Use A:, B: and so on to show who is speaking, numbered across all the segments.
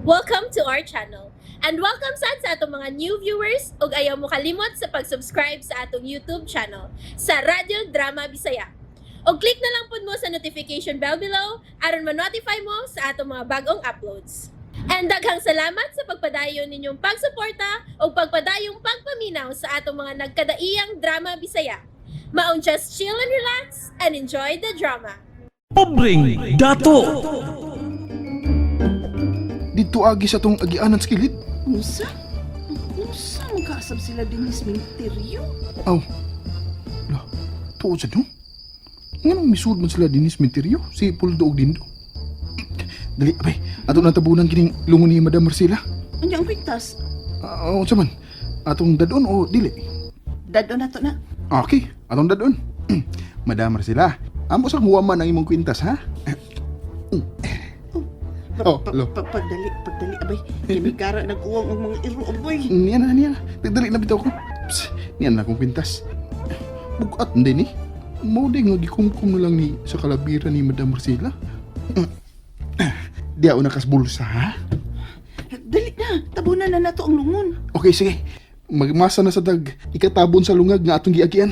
A: Welcome to our channel. And welcome sad sa atong mga new viewers ug ayaw mo kalimot sa pag-subscribe sa atong YouTube channel sa Radyo Drama Bisaya. Og click na lang pud mo sa notification bell below aron ma-notify mo sa atong mga bagong uploads. And daghang salamat sa pagpadayon ninyong pagsuporta ug pagpadayong pagpaminaw sa atong mga nagkadaiyang drama Bisaya. Maong just chill and relax and enjoy the drama.
B: Pobreng Dato.
C: Dito agi sa tong agianan sa kilid.
D: Unsa? Unsa magkaasab sila dinhi sa minteryo?
C: Aw. La, tuod sa no? Nganong misud man sila dinis minteryo si Puldo og Dindo. Dali, abay, ato na tabunan kining lungon ni Madam Marcela.
D: Unya ang kwintas?
C: Ah, unsa man? Atong dadon o dili?
D: Dadon na to na.
C: Okay, atong dadon. Madam Marcela, amo sa huwaman ang imong kwintas, ha? Oh, lo.
D: Pagdali, pagdali abay. Kimigara nag-uwang ang mga iro abay.
C: Niya na, niya na. Dali na bitaw ko. Psst, niya na akong kwintas. Bugat din eh. Mo di nga gikumkum na lang ni sa kalabira ni Madam Marcela. Di ako nakasbulsa, ha?
D: Dali na, tabunan na nato ang lungon.
C: Okay, sige. Magmasa na sa dag. Ikatabon sa lungag nga atong giagian.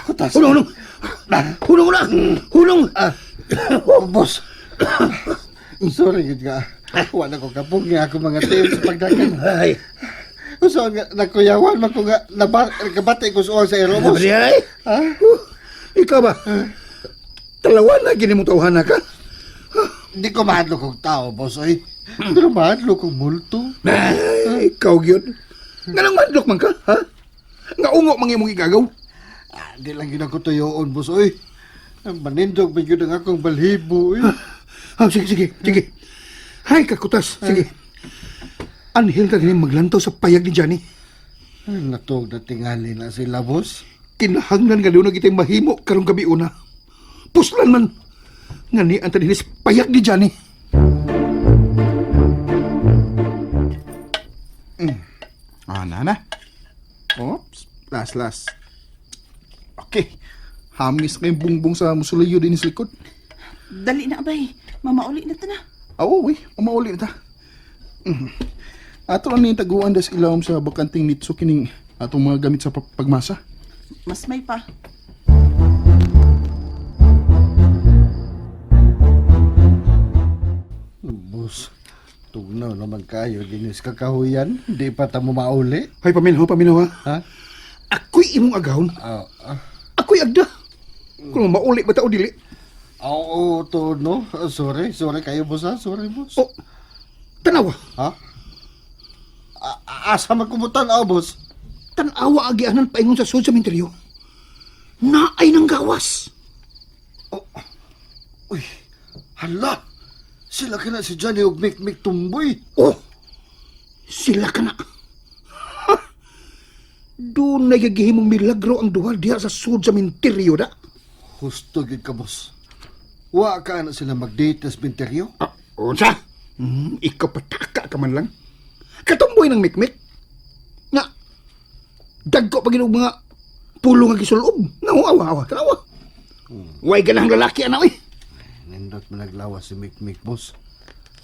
E: Kutas. Hulong, hulong. Hulong, hulong. Hulong.
F: Oh, boss. Sorry gid ka. Wala ko kapog nga ako mga tiil sa pagdagan.
E: Ay,
F: Uso nga nagkuyawan man ko nga nabati ko suwang sa ero, boss.
E: sabi ay.
F: Ha?
E: Ikaw ba? Talawan na gini mong tawhana ka?
F: Di ko mahadlok og tao, boss oy. Pero mahadlok og multo.
E: Ay, ikaw gyud. Nganong madlok man ka, ha? Nga ungo mang imong igagaw.
F: Ah, di lang gyud ako tuyoon, boss oy. Manindog ba gyud ang akong balhibo, oy.
E: Ah, sige, sige, sige. Hay, kakutas, sige. Anhel ka gini maglantaw sa payag ni Johnny.
F: Ay, Natog na tingali na sila, boss.
E: Kinahanglan nga doon na kita'y mahimo karong gabi una. Puslan man. Nga ni ang taninis payag ni Johnny.
C: Ah, na na. Oops. Last, last. Okay. Hamis kayong bungbong sa musuliyo din sa likod.
D: Dali na abay. Mamauli na ta na.
C: Ah, oo, eh. Umauli na ta. Ato lang ni taguan das ilawom sa bakanting nitso kining atong mga gamit sa pagmasa.
D: Mas may pa.
F: Boss, tugnaw naman kayo dinis kakahuyan. Di pa ta mo mauli.
E: Hay, paminaw, paminaw ha.
F: Ha?
E: Ako'y imong agahon.
F: Ah, ah.
E: Ako'y agda. Kung mauli ba ta o dili?
F: Oo, to no. Sorry, sorry kayo, boss ha. Sorry, boss.
E: O, tanawa.
F: Ha? Asa magkumutan, ah, boss?
E: Tanawa agianan paingon sa sud sa minteryo. Naay nang gawas.
F: Uy, hala! Sila ka na si Johnny og Mick Mick Tumboy.
E: Oh, sila ka na. Ha! Doon na gagihimong milagro ang duha diha sa sud sa minteryo da.
F: Husto gid ka, boss. Wa ka na sila mag-date sa binteryo?
E: Ah, unsa? Ikaw pataka ka man lang. Katumboy ng mikmik. Nga, dagko pa ginog mga pulo nga gisulob. Nga, awa, awa, tanawa. Way ganahang lalaki, ana, oy.
F: Nindot man naglawas si Mick Mick, boss.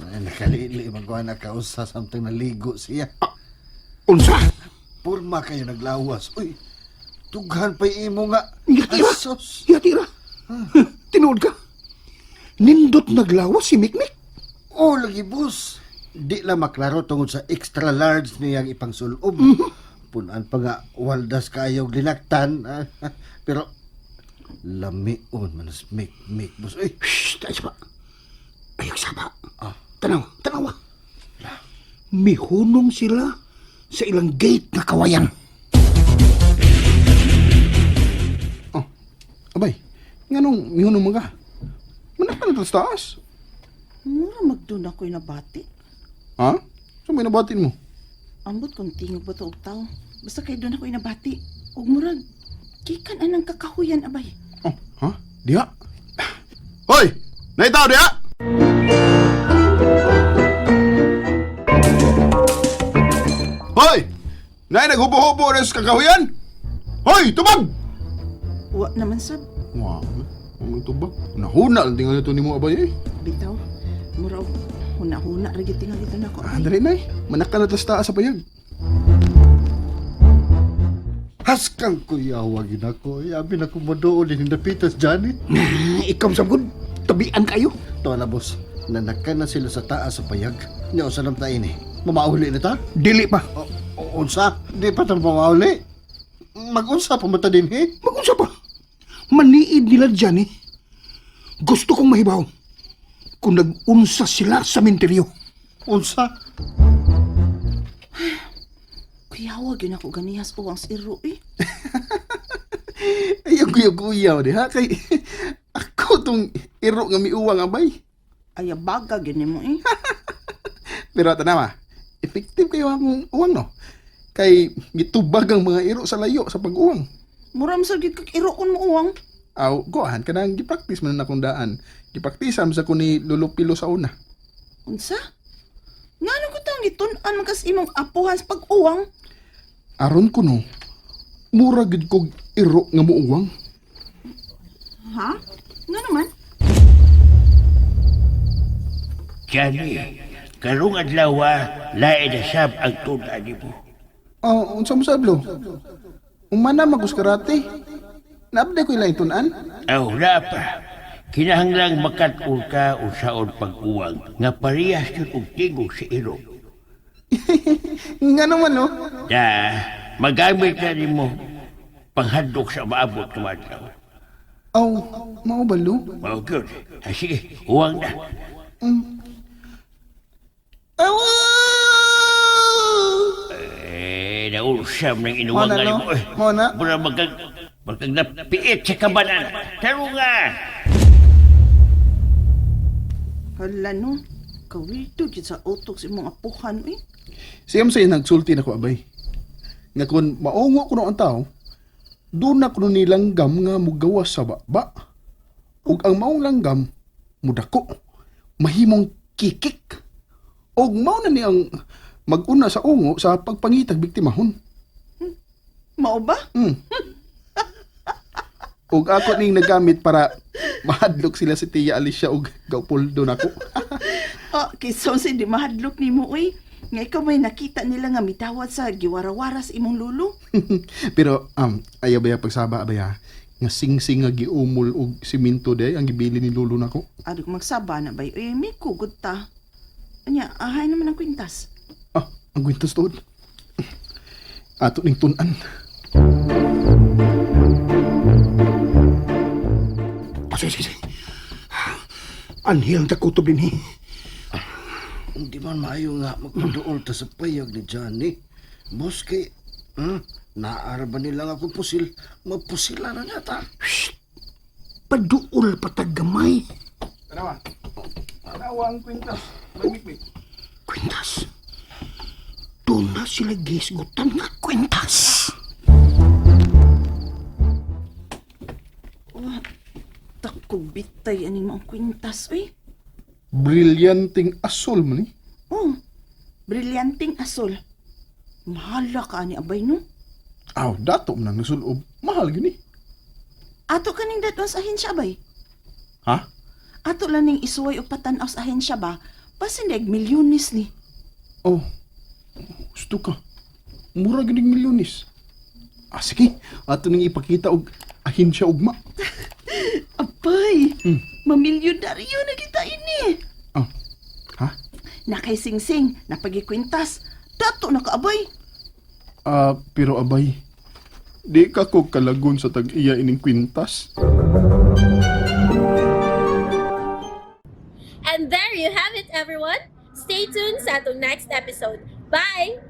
F: Ay, nakalili magkuha na kausa samtang naligo siya.
E: Unsa?
F: Purma kayo naglawas. Uy, tughan pa imo nga.
E: Yatira.
F: Asos.
E: Yatira. Tinuod ka. Nindot naglawas si Mikmik.
F: Oh, lagi, boss. Di lang maklaro tungod sa extra large niyang ipangsulob. Punan pa nga, waldas kayo linaktan. Pero, lamion man sa Mick Mick, boss. Uy,
E: Shh, tayo saba. Ayok saba. Tanaw, tanawa. Mihunong sila sa ilang gate na kawayan.
C: Oh, abay. Nganong mihunong mga? Manak pa na sa taas.
D: Mura magdun ako'y nabati.
C: Ha? So may nabatin mo?
D: Ambot kung tingog ba to og tao. Basta kay doon ako'y nabati. Ug murag gikan anang kakahuyan abay.
C: Oh, ha? Diha? Hoy! Naitaw diha! Hoy! Nay naghubo-hubo rin sa kakahuyan! Hoy! Tumag!
D: Wa naman sab.
C: Wow. Ang tubag. Nahuna lang tingali to nimo abay eh.
D: Bitaw, murag huna-huna ra gyud tingali to nako.
C: Ah, dali nay. Manaka na tas taas sa payag.
F: Haskang kuyawa ginako. Yabi na kumodool ni Napitas Janet.
E: Ah, ikaw sa good. Tabian kayo.
F: Tuwa na boss, nanaka na sila sa taas sa payag. Nya usa lang ta ini. Mamauli na ta?
E: Dili pa.
F: O, unsa? Di pa ta mamauli. Magunsa pa man ta din eh.
E: Magunsa pa. Maniid nila dyan eh. Gusto kong mahibaw kung nag-unsa sila sa menteryo.
F: Unsa?
D: Kuyawa gyud ako ganihas uwang si iro eh.
C: Ayaw kuyaw-kuyaw di ha. Kay ako tong iro nga miuwang abay.
D: Ay baga gyud nimo eh.
C: Pero tanawa, effective kayo ang uwang no. Kay gitubag ang mga iro sa layo sa pag-uwang.
D: Mura man sad gyud kag iro kun mo uwang.
C: Aw, gohan kanang gipractice man na akong daan. Gipraktisan sa ko ni Lolo Pilo sa una.
D: Unsa? Ngano ko tang gitun-an man kas imong apuhan sa pag-uwang?
C: Aron ko no, mura gid kog iro nga muuwang.
D: Ha? Ngano man?
G: Johnny, karong adlaw lain na sab ang tun-an nimo.
C: Oh, unsa mo sablo? Umana magus karate. Naabday ko ilang itun-an.
G: Aw, na pa. Kinahanglang makat-on ka usaon pag-uwang nga parehas yun og tingog sa iro.
C: Nga naman no.
G: Na magamit na nimo panghadlok sa maabot ng adlaw.
C: Aw, mao ba lo?
G: Mao gyud. Ah, sige, uwang na. Eh, nausam ng inuwang
C: Mao na,
G: nga
C: no?
G: nimo. Eh.
C: Mao na?
G: Mura magkag napiit sa kabanan. Tarunga!
D: Hala no. Kawito gyud sa utok sa imong apuhan eh.
C: Siyam sa nagsulti na ko abay. Nga kung maungo kuno ang tao, doon na kuno nilanggam nga mugawas sa baba. Ug ang maong langgam, mudako, mahimong kikik. Og mao na ni ang maguna sa ungo sa pagpangitag biktimahon.
D: Mao ba?
C: Ug ako ning nagamit para mahadlok sila si Tia Alicia ug Gaupoldo nako.
D: Ah, kaysa sa di mahadlok nimo oy. Nga ikaw may nakita nila nga mitawad sa giwarawara sa imong lulo.
C: Pero ayaw ba ya pagsaba ba ya nga singsing nga giumol og simento day ang gibili ni lolo nako.
D: Ano kung magsaba na ba? Uy, may kugot ta. Anya, ahay naman ang kwintas.
C: Ah, ang kwintas tuod. Ato ning tun-an.
E: Sige, sige, sige. Anhil ta kutob din eh.
F: Hindi man maayo nga magpaduol ta sa payag ni Johnny. Boss kay, naara ba nila nga akong pusil? Mapusila na niya ta.
E: Paduol patagamay.
C: Tanawa. Tanawa ang kwintas. May
E: Kwintas. Doon na sila gisgutan nga kwintas.
D: Oh, takog bitay aning mga kwintas, uy.
C: Brilyanting asol man ni.
D: Oh, brilyanting asol. Mahala ka ani abay no.
C: Aw, dato man ang nasulob. Mahal gyud ni.
D: Ato kaning daton sa ahensya abay.
C: Ha?
D: Ato lang ning isuway og patan-aw sa ahensya ba? Basin deg milyones ni.
C: Oh. Gusto ka. Mura gyud ning milyones. Ah, sige. Ato ning ipakita og ahinsya ugma.
D: Abay, mamilyonaryo na kita ini.
C: Ah. Ha?
D: Nakay sing-sing, napagikwintas. Dato na ka abay.
C: Ah, pero abay, di ka ko kalagon sa tag-iya ining kwintas.
A: And there you have it, everyone. Stay tuned sa atong next episode. Bye!